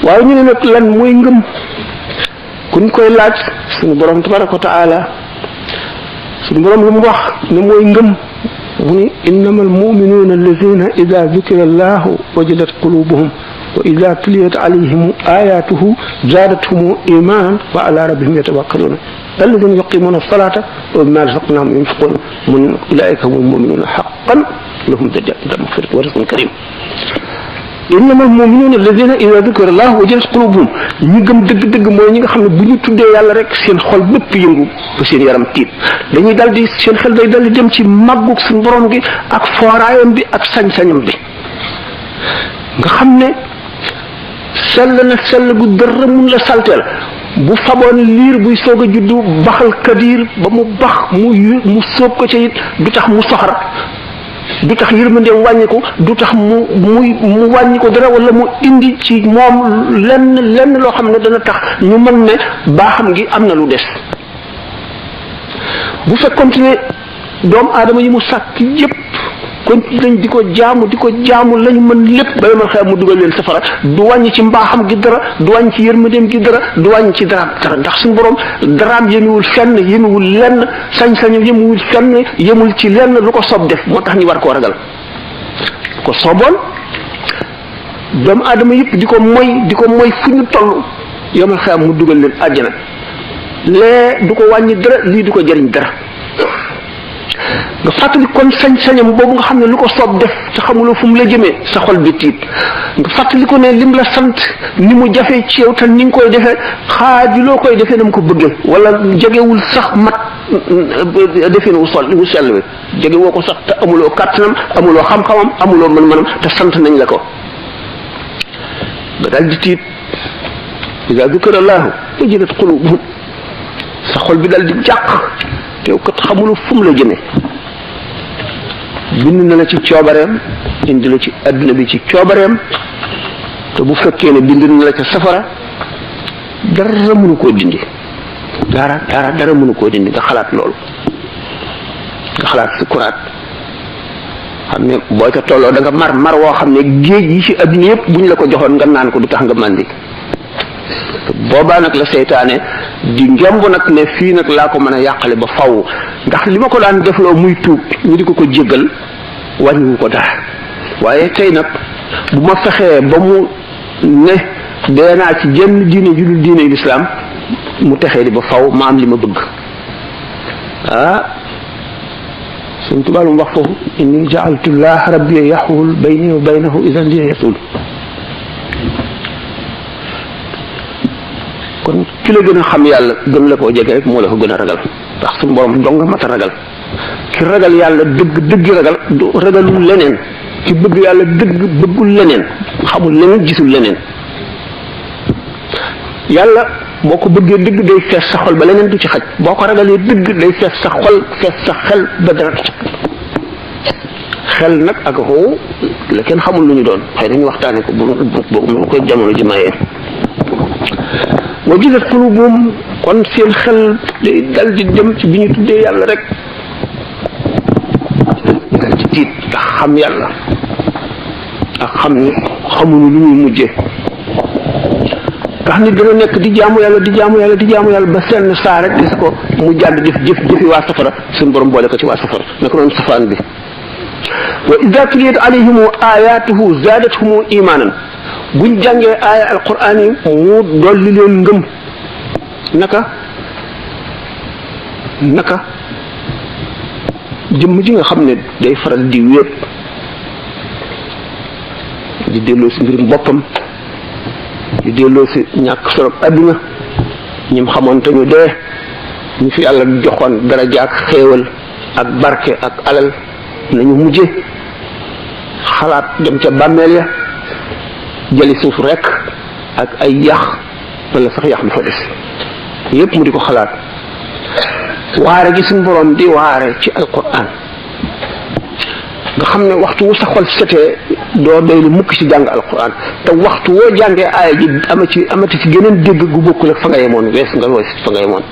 waaye ñu ne nag lan mooy ngëm kuñ koy laaj suñu borom tabaraka wa taala suñu borom lu mu wax ne mooy ngëm mu ni innamal mu'minuna allazina ida dukira allahu wajadat qulubuhum wa ida tuliyat alayhim ayatuhu zadatuhum imanan wa ala rabbihim yatawakkaluna alladina yuqimuna salata wa mimma razaqnahum yunfiqun mun ulaika humul mu'minuna haqqan lahum darajatun maghfiratun wa rizqun karim innamal mu'minuna alladhina idha dhukira Allah wajilat qulubuhum ñi gëm dëgg-dëgg mooy ñi nga xam ne bu ñu tuddee yàlla rek seen xol bépp yëngu ba seen yaram tiit dañuy dal di seen xel day dal di dem ci màggug suñu borom gi ak fooraayam bi ak sañ-sañam bi nga xam ne sell gu dara mun la salteel bu faboon liir buy soog a juddu baxal kadir ba mu bax mu sóob ko ca it du tax mu soxar du tax yërmandeem wàññiku du tax mu wàññiku dara wala mu indi ci moom lenn loo xam ne dana tax ñu mën ne baaxam gi am na lu des bu fekkoon ne doomu aadama yi mu sàkk yépp kon lañ di ko jaamu lañu mën lépp ba yemal xew mu dugal leen safara du wàññi ci mbaaxam gi dara du wàññi ci yërmandeem gi dara du wàññi ci dara ndax suñu borom daraam yemewul fenn yemewul lenn sañ-sañam yemewul fenn yemul ci lenn lu ko soob def moo tax ñu war koo ragal ko sooboon doomu aadama yëpp di ko moy fu ñu toll yemal xew mu dugal leen àjjana lee du ko wàññi dara lii du ko jëriñ dara nga fàttali kon sañ-sañam boobu nga xam ne lu ko soob def te xamuloo fu mu la jëmee sa xol bi tiit nga fàttali ko ne lim la sant ni mu jafee ci yow te ni nga koy defee xaajuloo koy defee na mu ko bëggee wala jegewul sax mat defee wu sell bi jege woo ko sax te amuloo kàttanam amuloo xam-xamam amuloo mën-mënam te sant nañ la ko nga dal di tiit iza dukira Allahu wajilat qulubuhum sa xol bi dal di jàq yow kat xamuloo fu mu la jëmee bind na la ci coobareem indi la ci adduna bi ci coobareem te bu fekkee ne bind na la ca safara dara mënu koo dindi dara mënu koo dindi nga xalaat loolu nga xalaat sukuraat xam ne boo ca tolloo da nga mar woo xam ne géej yi ci adduna yëpp buñ la ko joxoon nga naan ko du tax nga màndi boobaa nag la seytaane di ngemb nag ne fii nag laa ko mën a yàqale ba faw ndax li ma ko daan defloo muy tuub ñu di ko jéggal wàññiwu ko dara waaye tey nag bu ma fexee ba mu ne dee naa ci jenn diine ju dul diine lislaam mu texee di ba faw ma am li ma bëgg suñ tubaab mu wax foofu inni jaaltu llah rabbi yaxul bayni wa baynahu idan li yatul kon ki la gën a xam yàlla gën la koo jege rek moo la ko gën a ragal ndax suñu borom dong nga mat a ragal ki ragal yàlla dëgg ragal du ragalul leneen ki bëgg yàlla dëgg bëggul leneen xamul leneen gisul leneen yàlla boo ko bëggee dëgg day fees sa xol ba leneen du ci xaj boo ko ragalee dëgg day fees sa xol fees sa xel ba dara xel nag ak xoow la kenn xamul lu ñu doon xëy nañu waxtaane ko bu koy jamono ji mayee wajilat qulubuhum kon seen xel day dal di dem ci bi ñu tuddee yàlla rek dal ci tiit ndax xam yàlla ak xam ne xamuñu lu ñuy mujjee ndax nit dana nekk di jaamu yàlla ba seen saa rek gis ko mu jàdd jëfi waa safara suñu borom boole ko ci waa safara ne ko noonu safaan bi wa idha tuliyat alayhim ayatuhu zadatuhum imanan buñ jàngee aaya alquran yi mu dolli leen ngëm naka jëmm ji nga xam ne day faral di wéet di delloo si mbirum boppam di delloo si ñàkk solo adduna ñim xamoon te ñu dee ñu fi yàlla joxoon daraja ak xéewal ak barke ak alal nañu mujje xalaat dem ca bàmmeel ya jëli suuf rek ak ay yax wala sax yax bi fa des yépp mu di ko xalaat waare gi suñu borom di waare ci alquran nga xam ne waxtu wu sa xol setee doo doy lu mukk ci jàng alquran te waxtu woo jàngee aaya ji amati ci geneen dégg gu bokkul ak fa nga yemoon wees nga wees fa nga yemoon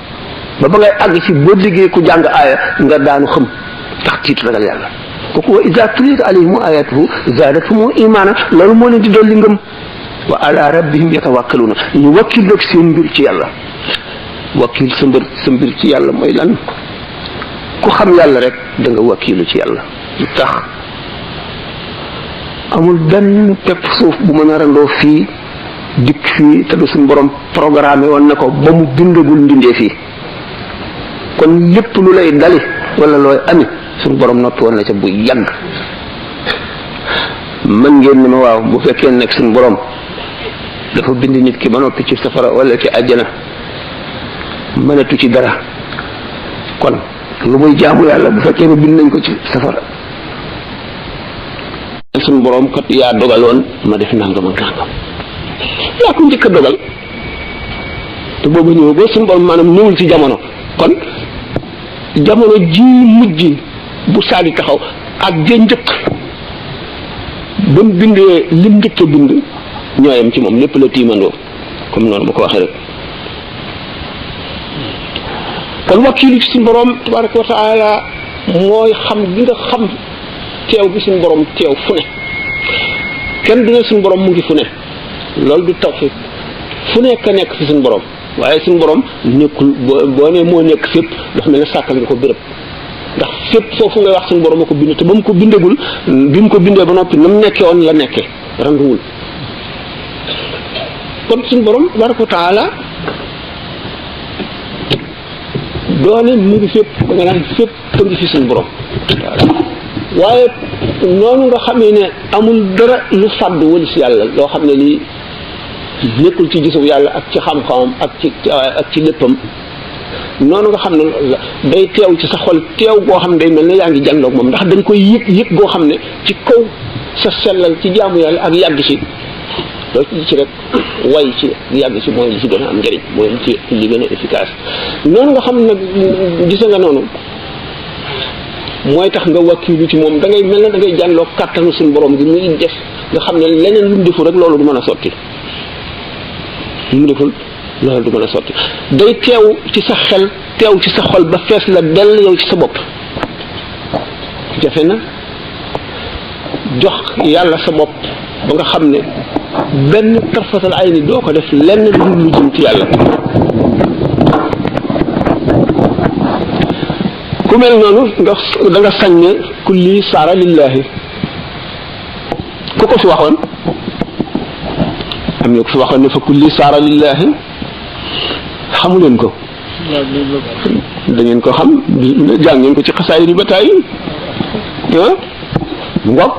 ba ngay àgg ci boo liggéey ku jàng aaya nga daanu xam tax tiit ragal yàlla kooku wa iza tuliyat alayhim ayatuhu zadatuhum imana loolu moo leen di dolli ngëm wa ala rabbihim yatawakkaluna ñu wakkil nag seen mbir ci yàlla. wakkil sa mbir ci yàlla mooy lan ku xam yàlla rek da nga wakkilu ci yàlla. lu tax amul benn pepp suuf bu mën a randoo fii dikk fii te du suñu borom programmé woon na ko ba mu bindagul mbindee fii kon lépp lu lay dali wala looy ami suñu borom noppi woon na ca bu yàgg. mën ngeen ni ma waaw bu fekkee nag suñu borom dafa bind nit ki ba noppi ci safara wala ci àjjana mënatu ci dara kon lu muy jaamu yàlla bu fekkee ne bind nañ ko ci safara. suñu borom kat yaa dogaloon ma def nangam ak nangam yaa ko njëkk a dogal te boobu ñëw ba suñu borom maanaam ñëwul ci jamono kon jamono ji mujj bu saadi taxaw ak ja njëkk ba mu bindee lim njëkk a bind ñooyam ci moom lépp la tiimandoo comme noonu ma ko waxee rek. kon wakkilu ci suñu borom tabaraka wa taala mooy xam bi nga xam teew bi suñu borom teew fu ne kenn du ne suñu borom mu ngi fu ne loolu du tawfiq fu nekk nekk fi suñu borom waaye suñu borom nekkul boo ne moo nekk fépp dafa mel ne sàkkal nga ko béréb ndax fépp foofu ngay wax suñu borom a ko bind te ba mu ko bindagul bi mu ko bindee ba noppi na mu nekkee woon la nekkee randuwul. kon suñu borom tabaraka wa taala doone mu ngi fépp da nga naan fépp a ngi fi suñu borom waaye noonu nga xamee ne amul dara lu fàdd wala si yàlla loo xam ne lii nekkul ci gisu yàlla ak ci xam-xamam ak ci léppam noonu nga xam ne day teew ci sa xol teew goo xam ne day mel ne yaa ngi jàndoog moom ndax dañ koy yëg goo xam ne ci kaw sa sellal ci jaamu yàlla ak yàgg ci loolu ci rek way ci yàgg ci mooy li ci gën a am njëriñ mooy li gën a efficace noonu nga xam nag gisa nga noonu mooy tax nga wakkilu ci moom da ngay mel ne da ngay jànloo kàttanu suñu borom gi muy def nga xam ne leneen lu mu deful rek loolu du mën a sotti lu mu deful loolu du mën a sotti day teew ci sa xel teew ci sa xol ba fees la dell yow ci sa bopp jafe na jox yàlla sa bopp ba nga xam ne benn tarfatal ay ni doo ko def lenn lu jëm ci yàlla. ku mel noonu da nga sañ ne kulli saara lillahi ku ko fi waxoon am na ko fi waxoon ne fa kulli saara lillahi xamu leen ko da ngeen ko xam jàng ngeen ko ci xasaay yi ba tàyyi ngoog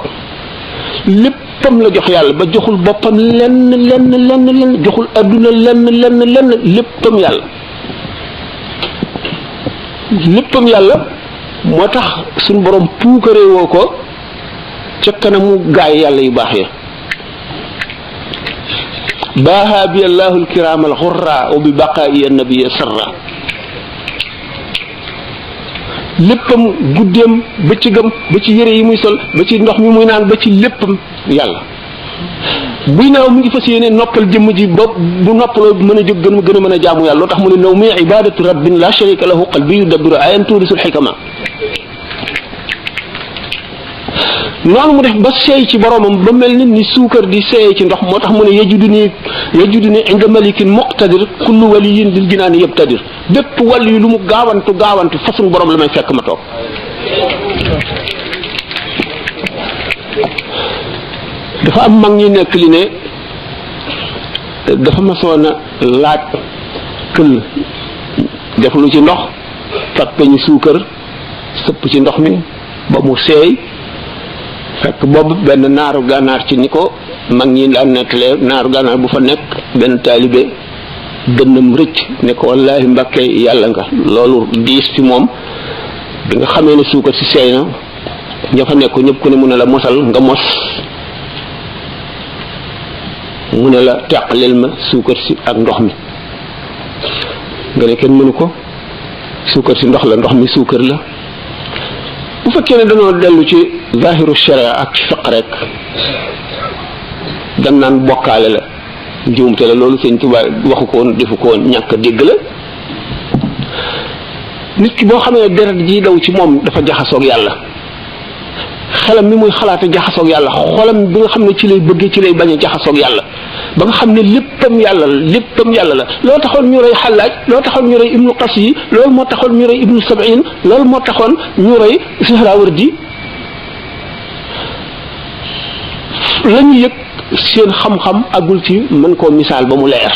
léppam la jox yàlla ba joxul boppam lenn joxul adduna lenn léppam yàlla moo tax suñu borom puukare woo ko ca kanamu gaay yàlla yu baax ya baaha bi allahu alkiram alxurra wa bi baqaa'i annabiya sarra léppam guddeem bëccëgam ba ci yére yi muy sol ba ci ndox mi muy naan ba ci léppam yàlla buy naaw mu ngi fas yéene noppal jëmm ji ba bu noppaloo mën a jóg gën a mën a jaamu yàlla loo tax mu ne naw mi ibadatu rabbin la sharika lahu qalbi yudabbiru ayan tuurisul xikama noonu mu def ba seey ci boromam ba mel ni suukar di seey ci ndox moo tax mu ne yajudu ni inda malikin muqtadir kullu waliyin lil jinaani yabtadir bépp wàll yu lu mu gaawantu façon borom la may fekk ma toog dafa am mag ñi nekk li ne dafa masoon a laaj këll def lu ci ndox fat peñu suukar sëpp ci ndox mi ba mu seey fekk boobu benn naaru gànnaar ci ni ko mag ñi daan nettalee naaru gànnaar bu fa nekk benn taalibe dënnam rëcc ne ko wallaahi mbàkke yàlla nga loolu diis fi moom bi nga xamee ne suukar si seey na ña fa nekk ñëpp ku ne mu ne la mosal nga mos mu ne la teqaleel ma suukar si ak ndox mi nga ne kenn mënu ko suukar si ndox la ndox mi suukar la bu fekkee ne dañoo dellu ci zahiru sharia ak ci fiq rek dañ naan bokkaale la njuumte la loolu Sëñ Tuubaa waxu ko woon defu ko woon ñàkk a dégg la nit ki boo xamee deret ji daw ci moom dafa jaxasoog yàlla xelam mi muy xalaate jaxasoog yàlla xolam bi nga xam ne ci lay bëggee ci lay bañ a jaxasoog yàlla ba nga xam ne léppam yàlla la loo taxoon ñu rey Xallaaj loo taxoon ñu rey ibnu Qas yi loolu moo taxoon ñu rey ibnu Sab'in loolu moo taxoon ñu rey Sihrawardi la ñu yëg seen xam-xam agul ci mën koo misaal ba mu leer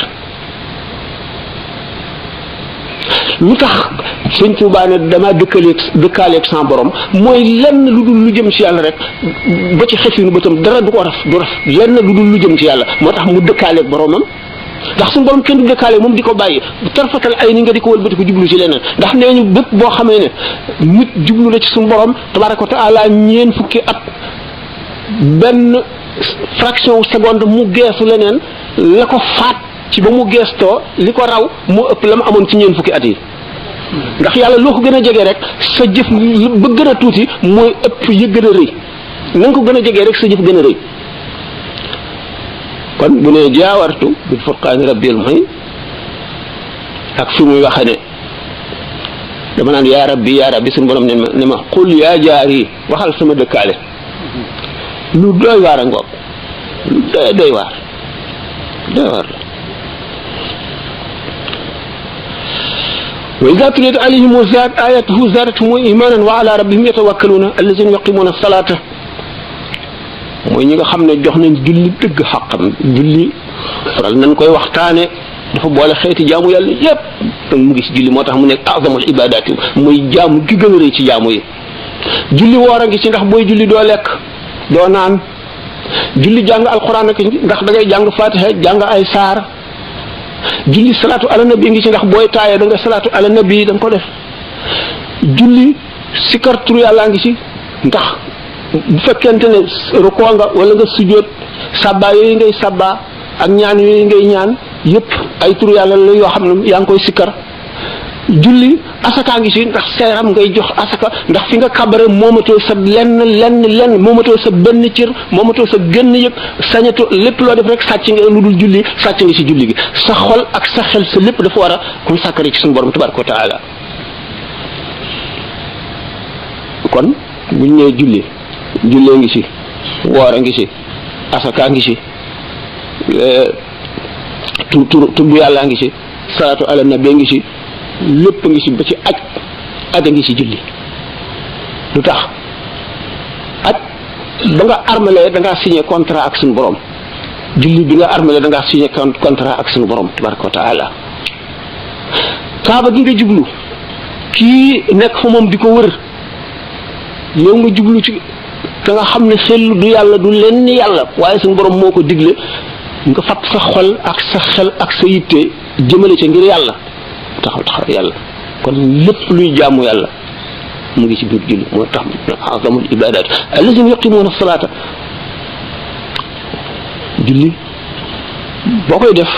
lu tax sëñ Tuubaa ne damaa dëkkaaleeg sans borom mooy lenn lu dul lu jëm ci yàlla rek ba ci xefinu bëtam dara du ko raf lenn lu dul lu jëm ci yàlla moo tax mu dëkkaaleeg boromam ndax suñu borom kenn du dëkkaaleeg moom di ko bàyyi tarfatal ay ni nga di ko wëlbati ko jublu ci leneen ndax nee ñu bépp boo xamee ne nit jublu la ci suñu borom tabaaraka wa taala ñeen fukki at benn fraction seconde mu geesu leneen la ko faat ci ba mu geestoo li ko raw moo ëpp la mu amoon ci ñeen fukki at yi ndax yàlla loo ko gën a jege rek sa jëf ba gën a tuuti mooy ëpp ya gën a rëy na nga ko gën a jegee rek sa jëf gën a rëy kon bu ne jaawartu bil furqaani rabbil muhin ak fi muy waxe ne dama naan yaa rabbi suñu borom ne ma qul yaa jaari waxal sama dëkkaale lu doy waar a ngoog lu doy waar la wa iza tuliyat alayhim ayatuhu zaadathum imanan wa ala rabbihim yatawakkaluna allazina yuqimuna salata mooy ñi nga xam ne jox nañ julli dëgg xaqam julli faral nañ koy waxtaane dafa boole xeeti jaamu yàlla yépp te mu ngi ci julli moo tax mu nekk azamul ibadaati mooy jaamu gi gën a rëy ci jaamu yi julli woor a ngi ci ndax booy julli doo lekk doo naan julli jàng alquran ak ndax da ngay jàng fatiha jàng ay saar julli salaatu ala nabi ngi ci ndax booy taayee da nga salaatu ala nabi da nga ko def julli sikar tur yàllaa ngi ci ndax bu fekkente ne rukoo nga wala nga sujjóot sàbbaa yooyu ngay sàbbaa ak ñaan yooyu ngay ñaan yépp ay tur yàlla la yoo xam ne yaa ngi koy sikkar julli asaka ngi ci ndax seeram ngay jox asaka ndax fi nga kabare moomatoo sa lenn moomatoo sa benn cër moomatoo sa gën yëg sañatoo lépp loo def rek sàcc nga lu dul julli sàcc nga ci julli gi sa xol ak sa xel sa lépp dafa war a consacré ci suñu borom tabaraka wa taala kon buñ nee jullee ngi ci woor a ngi ci asaka ngi ci tudd yàlla ngi ci salaatu ala nabi ngi ci lépp ngi ci ba ci aj a ngi ci julli lu tax aj ba nga armale da ngaa signé contrat ak suñu borom julli bi nga armale da ngaa signé contrat ak suñu borom tabaraka wa taala kaaba gi nga jublu kii nekk fa moom di ko wër yow nga jublu ci te nga xam ne xel du yàlla du lenn yàlla waaye suñu borom moo ko digle nga fab sa xol ak sa xel ak sa yitte jëmale ca ngir yàlla taxaw yàlla kon lépp luy jaamu yàlla mu ngi ci biir julli moo tax azamul ibadat allazina yuqimuna salata julli boo koy def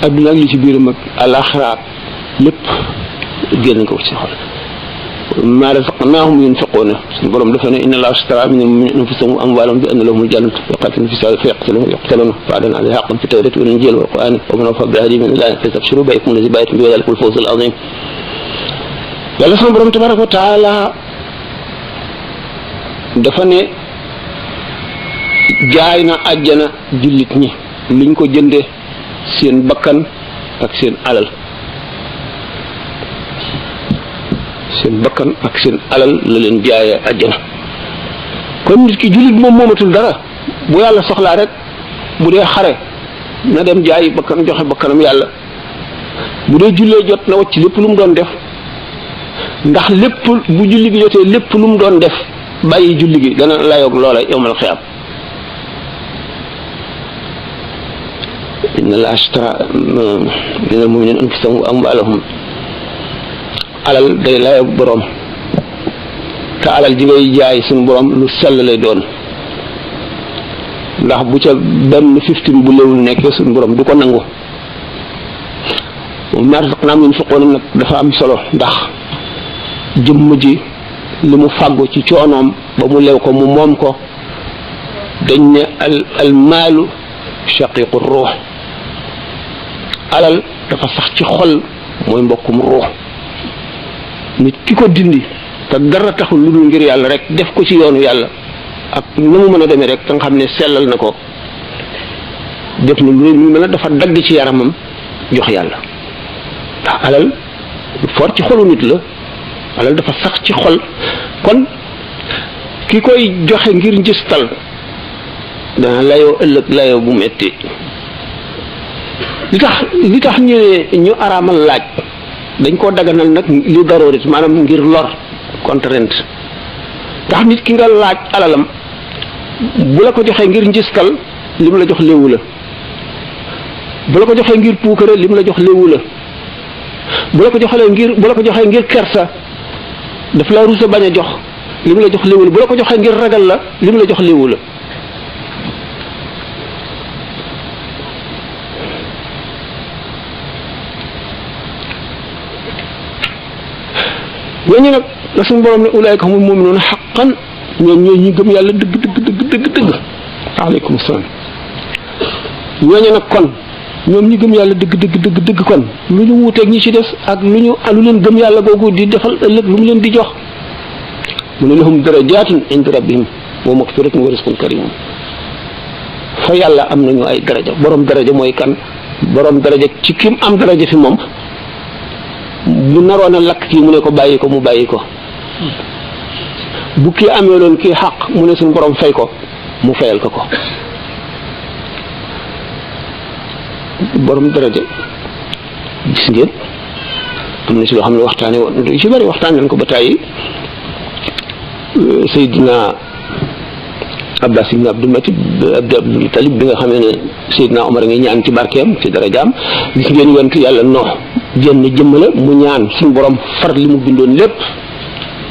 adduna ak li ci biiram ak alaxira lépp génn ko ci xol ma razaqnahum yunfiquna suñu borom dafa ne inna allaha ashtara min al-mu'minina anfusahum wa amwalahum bi anna lahumul jannata yuqatiluna fi sabilillahi fayaqtuluna wa'dan alayhi haqqan fi tawrati wal injili wal qur'ani wa man awfa bi ahdihi min allahi fastabshiru bi ayyikum alladhi bay'atum bihi wa dhalika al-fawz al-'azim yàlla suñu borom tabaraka wa taala dafa ne jaay na àjjana jullit ñi liñ ko jënde seen bakkan ak seen alal seen bakkan ak seen alal la leen jaayee àjjana kon nit ki jullit moom moomatul dara bu yàlla soxlaa rek bu dee xare na dem jaayi bakkan joxe bakkanam yàlla bu dee jullee jot na wacc lépp lu mu doon def ndax lépp bu julli gi jotee lépp lu mu doon def bàyyi julli gi dana layoog loola yawmal xiyaam inna allaha ashtara min al-mu'minina anfusahum wa amwalahum alal day layo borom te alal ji ngay jaay suñu borom lu sell lay doon ndax bu ca benn 15 bu léwul nekkee suñu borom du ko nangu ma razaqnaahum yunfiquuna nag dafa am solo ndax jëmm ji li mu fàggu ci coonoom ba mu lew ko mu moom ko dañ ne al maalu shaqiqu ruux alal dafa sax ci xol mooy mbokkum ruux nit ki ko dindi te dara taxul lu dul ngir yàlla rek def ko ci yoonu yàlla ak nu mu mën a demee rek te nga xam ne sellal na ko def na lu mel ne dafa dagg ci yaramam jox yàlla ndax alal fort ci xolu nit la alal dafa sax ci xol kon ki koy joxe ngir njistal dana layoo ëllëg layoo bu metti li tax ñu araamal laaj dañ koo daganal nag li daroorit maanaam ngir lor contrainte ndax nit ki nga laaj alalam bu la ko joxee ngir njistal li mu la jox léewu la bu la ko joxee ngir puukare li mu la jox léewu la bu la ko joxee ngir kersa daf la rusa bañ a jox li mu la jox léewu la bu la ko joxee ngir ragal la li mu la jox léewu la ñooñu nag la suñu borom ne ulaayka humul mu'minuuna haqqan ñooñu ñi gëm yàlla dëgg aleykum salaam ñooñu nag kon ñoom ñi gëm yàlla dëgg kon lu ñu wuuteeg ñi ci des ak lu leen gëm yàlla googu di defal ëllëg lu mu leen di jox mu ne lahum darajaatun inda rabbihim wa maghfiratun wa rizqun kariim fa yàlla am nañu ay daraja borom daraja mooy kan borom daraja ci kim am daraja fi moom bu naroon a lakk kii mu ne ko bàyyi ko mu bàyyi ko bu kii amee loon kii xaq mu ne suñu borom fay ko mu fayal ko borom daraja gis ngeen am na si loo xam ne waxtaane woon lu ci bari waxtaan nañ ko ba tàyyi Seydina Abbas ibn Abdul Talib bi nga xamee ne Seydina Omar ngi ñaan ci barkeem ci darajaam gis ngeen yonent yàlla Noox jenn jëmm la mu ñaan suñu borom far li mu bindoon lépp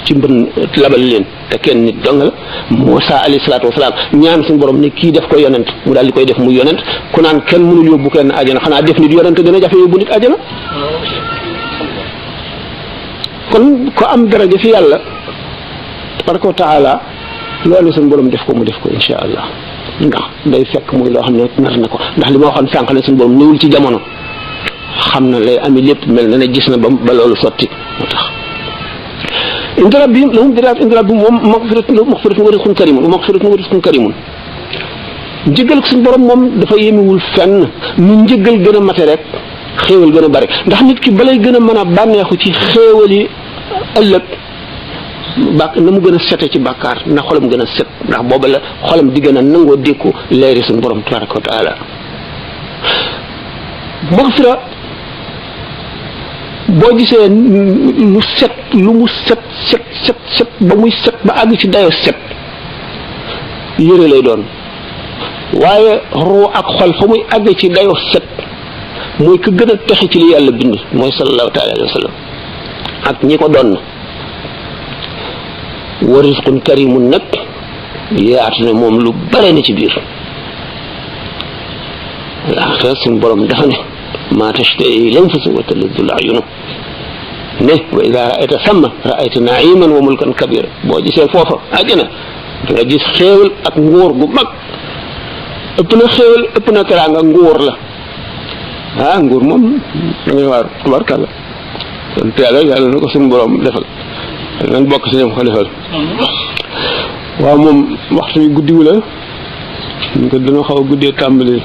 ci mbën labal leen te kenn nit dong la Muusaa alayhi salaatu wasalaam ñaan suñu borom ne kii def ko yonent mu daal di koy def mu yonent ku naan kenn mënul yóbbu kenn àjjana xanaa def nit yonent dana jafe yóbbu nit àjjana kon ko am daraja fi yàlla tabaraka wa taala loolu suñu borom def ko mu def ko insha allah ndax day fekk muy loo xam ne nar na ko ndax li ma waxoon sànq ne suñu borom néewul ci jamono xam na lay ami lépp mel na ne gis na ba loolu sotti moo tax inda rabbihim lahum darajaatun inda rabbihim wa maghfiratun wa rizqun kariim njëgal suñu borom moom dafa yemewul fenn nu njëgal gën a mate rek xéewal gën a bari ndax nit ki balay gën a mën a bànneexu ci xéewal yi ëllëg na mu gën a sete ci bàkkaar na xolam gën a set ndax booba la xolam di gën a nangoo dékku leeri suñu borom tabaraka wa taala maghfira boo gisee lu set lu mu set ba muy set ba àgg ci dayo set yére lay doon waaye ruu ak xol fa muy àgg ci dayo set mooy ku gën a texe ci li yàlla bind mooy sallallahu taala alayhi wa sallam ak ñi ko doon wa rizqun karimun nag yaatu ne moom lu bare na ci biir laaxira suñu borom dafa ne maa tashtahi l-anfusu wa talazzu l-a'yunu ne wa idaa ra'ayta samma ra'ayta na'iman wa mulkan kabira boo gisee foofa àjjana da nga gis xéewal ak nguur gu mag ëpp na xéewal ëpp na teraanga nguur la nguur moom da ngay waar tubarkàlla kon yàlla na ko suñu borom defal nan bokk ci ñoom ko defal waaw moom waxtu bi guddiwu la ñu ko dina xaw a guddee tàmbali